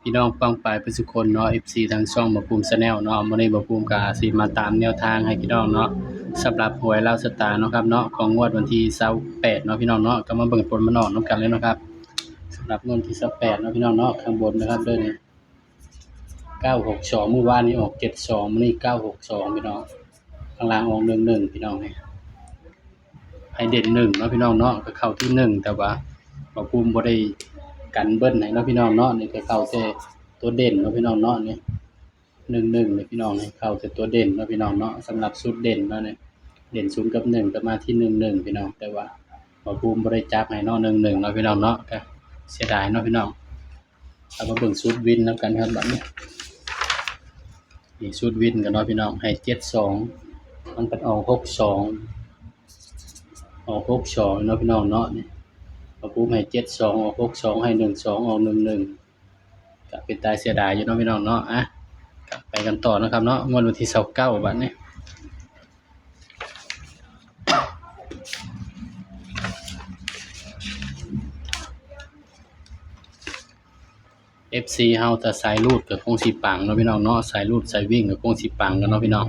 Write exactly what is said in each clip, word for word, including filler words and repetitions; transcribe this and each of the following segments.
พี่น้องป้องปายเบิดสุคนเนาะ เอฟซี ทางช่องบ่าวภูมิ Channel เนาะ มื้อนี้บ่าวภูมิก็สิมาตามแนวทางให้พี่น้องเนาะ สำหรับหวยลาวสตาร์เนาะครับเนาะ ของงวดวันที่ซาวแปดเนาะพี่น้องเนาะ ก็มาเบิ่งผลมันออกนำกันเลยเนาะครับ สำหรับงวดวันที่ซาวแปดเนาะพี่น้องเนาะ ข้างบนนะครับเด้อนี่ เก้าหกสอง มื้อวานนี้ออกเจ็ดสอง มื้อนี้เก้าหกสองพี่น้อง ข้างล่างออกหนึ่งหนึ่งพี่น้องนี่ ให้เด่นหนึ่งเนาะพี่น้องเนาะ ก็เข้าที่หนึ่ง แต่ว่าบ่าวภูมิบ่ได้กันเบิ้ลให้เนาะพี่น้องเนาะ นี่ก็เข้าแต่ตัวเด่นเนาะพี่น้องเนาะ นี่ หนึ่งหนึ่ง นี่พี่น้อง นี่เข้าแต่ตัวเด่นเนาะพี่น้องเนาะ สำหรับชุดเด่นเนาะนี่ เด่นศูนย์กับหนึ่งก็มาที่หนึ่งหนึ่งพี่น้อง แต่ว่าบ่าวภูมิบ่ได้จับให้เนาะ หนึ่งหนึ่ง เนาะพี่น้องเนาะ ก็เสียดายเนาะพี่น้อง เอามาเบิ่งชุดวินนำกันครับบัดนี้ นี่ชุดวินกันเนาะพี่น้อง ให้เจ็ดสอง มันเป็นออกหกสอง ออกหกสองเนาะพี่น้องเนาะ นี่บ่าวภูมิให้เจ็ดสอง ออกหกสอง ให้หนึ่งสอง ออกหนึ่งหนึ่ง ก็เป็นตาเสียดายอยู่เนาะพี่น้องเนาะ อ่ะ ก็ไปกันต่อนะครับเนาะ งวดวันที่ซาวเก้าบัดนี้ เอฟซี เฮาแต่สายรูดก็คงสิปังเนาะพี่น้องเนาะ สายรูดสายวิ่งก็คงสิปังกันเนาะพี่น้อง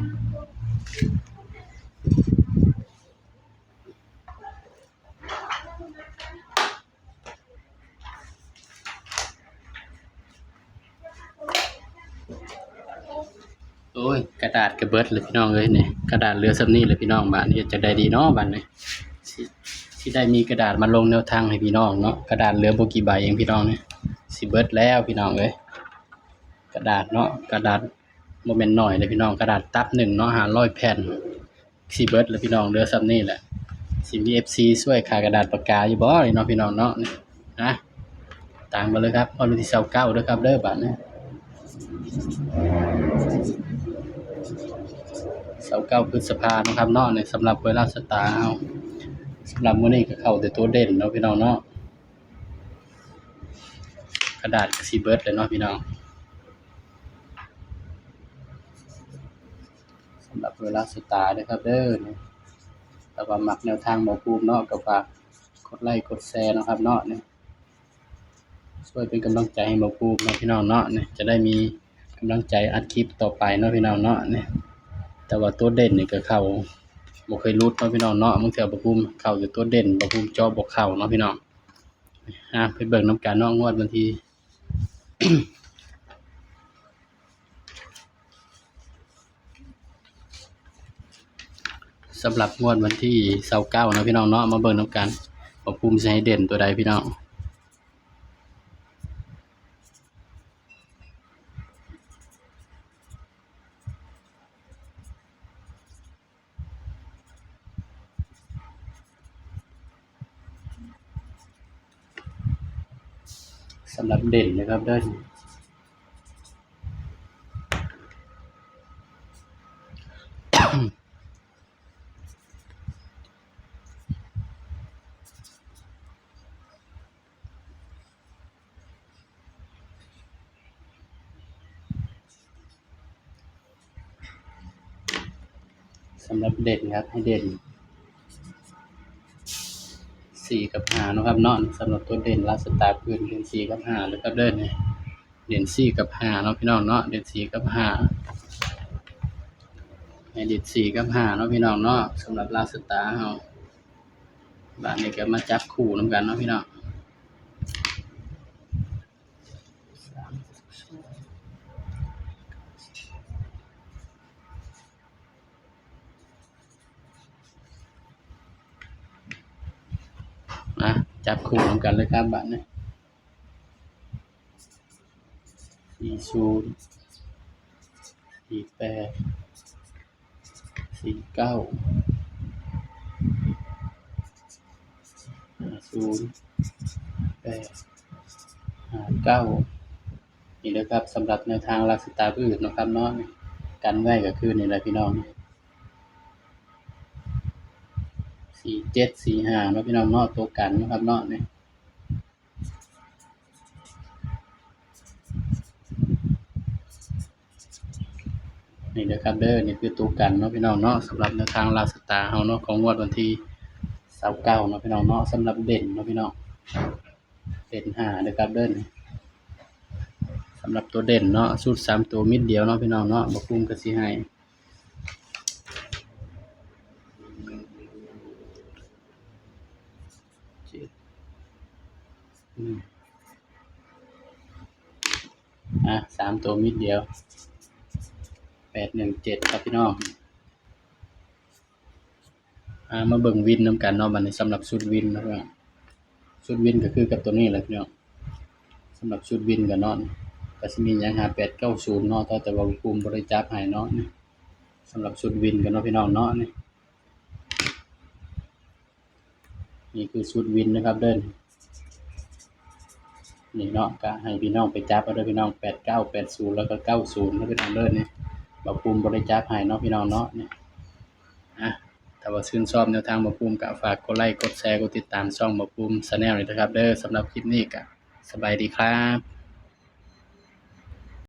โอ้ย กระดาษก็เบิดเลยพี่น้องเอ้ย นี่ กระดาษเหลือส่ำนี้เลยพี่น้อง บาดนี้จะได้ดีเนาะ บาดนี้ สิ สิได้มีกระดาษมาลงแนวทางให้พี่น้องเนาะ กระดาษเหลือบ่กี่ใบเองพี่น้อง นี่ สิเบิดแล้วพี่น้องเอ้ย กระดาษเนาะ กระดาษบ่แม่นน้อยเลยพี่น้อง กระดาษตับหนึ่งเนาะ ห้าร้อยแผ่น สิเบิดแล้วพี่น้อง เหลือส่ำนี้แหละ สิมีเอฟซีช่วยค่ากระดาษปากกาอยู่บ่นี่เนาะพี่น้องเนาะ นี่ นะ ตามมาเลยครับ งวดวันที่ซาวเก้าเด้อครับเด้อ บาดนี้ ซาวเก้าพฤษภาเนาะครับเนาะ นี่สำหรับหวยลาวสตาร์เฮา สำหรับมื้อนี้ก็เข้าแต่ตัวเด่นเนาะพี่น้องเนาะ กระดาษก็สิเบิดเลยเนาะพี่น้อง สำหรับหวยลาวสตาร์เด้อครับเด้อ นี่ ถ้าว่ามักแนวทางบ่าวภูมิเนาะ ก็ฝากกดไลค์กดแชร์เนาะครับเนาะ นี่ ช่วยเป็นกำลังใจให้บ่าวภูมิเนาะพี่น้องเนาะ นี่ จะได้มีกำลังใจอัดคลิปต่อไปเนาะพี่น้องเนาะ นี่ แต่ว่าตัวเด่นนี่ก็เข้า บ่เคยหลุดเนาะพี่น้องเนาะ บางเทื่อบ่าวภูมิเข้าอยู่ตัวเด่น บ่าวภูมิเจาะบ่เข้าเนาะพี่น้อง อ่ะ ไปเบิ่งนำกันเนาะ งวดวันที่ สำหรับงวดวันที่ซาวเก้าเนาะพี่น้องเนาะ มาเบิ่งนำกัน บ่าวภูมิสิให้เด่นตัวใดพี่น้อง สำหรับเด่นนะครับเด้อ สำหรับเด่นครับ ให้เด่น สี่ กับ ห้า เนาะครับเนาะ สำหรับตัวเด่นลาวสตาร์พื้นเด่น สี่ กับ ห้า เลยครับเด้อ นี่ เด่น สี่ กับ ห้า เนาะพี่น้องเนาะ เด่น สี่ กับ ห้า ให้เด่น สี่ กับ ห้า เนาะพี่น้องเนาะ สำหรับลาวสตาร์เฮา บาดนี้ก็มาจับคู่นำกันเนาะพี่น้อง มาจับคู่นำกันเลยครับ บาดนี้ สี่ศูนย์ สี่แปด สี่เก้า ห้าศูนย์ แปด ห้าเก้า นี่นะครับ สำหรับแนวทางลาวสตาร์พื้นเนาะครับเนาะ กันไว้ก็คือนี่แหละพี่น้อง สี่เจ็ด สี่ห้า เนาะพี่น้องเนาะ ตัวกันเนาะครับเนาะ นี่ นี่นะครับเด้อ นี่คือตัวกันเนาะพี่น้องเนาะ สำหรับแนวทางลาวสตาร์เฮาเนาะ ของงวดวันที่ซาวเก้าเนาะพี่น้องเนาะ สำหรับเด่นเนาะพี่น้อง เด่น ห้า นะครับเด้อ นี่ ำหรับตัวเด่นเนาะ ชุดสามตัวเม็ดเดียวเนาะพี่น้องเนาะ บ่าวภูมิก็สิให้ เจ็ด อืม อ่ะ สามตัวเม็ดเดียว แปดหนึ่งเจ็ด ครับพี่น้อง อ่า มาเบิ่งวินนำกันเนาะ บัดนี้สำหรับชุดวินนะครับ ชุดวินก็คือกับตัวนี้แหละพี่น้อง สำหรับชุดวินก็เนาะ ก็สิมีหยัง ห้าแปดเก้าศูนย์ เนาะ แต่ แต่ว่าบ่าวภูมิบ่ได้จับให้เนาะ นี่ สำหรับชุดวินก็เนาะพี่น้องเนาะ นี่ นี่คือชุดวินนะครับเด้อ นี่เนาะ ก็ให้พี่น้องไปจับเอาเด้อพี่น้อง แปดเก้า แปดศูนย์ แล้วก็ เก้าศูนย์ นะพี่น้องเด้อ นี่ บ่าวภูมิบ่ได้จับให้เนาะพี่น้องเนาะ นี่ อ่ะ ถ้าว่าชื่นชอบแนวทางบ่าวภูมิก็ฝากกดไลค์ กดแชร์ กดติดตามช่องบ่าวภูมิ Channel เลยนะครับเด้อ สำหรับคลิปนี้ก็สบายดีครับ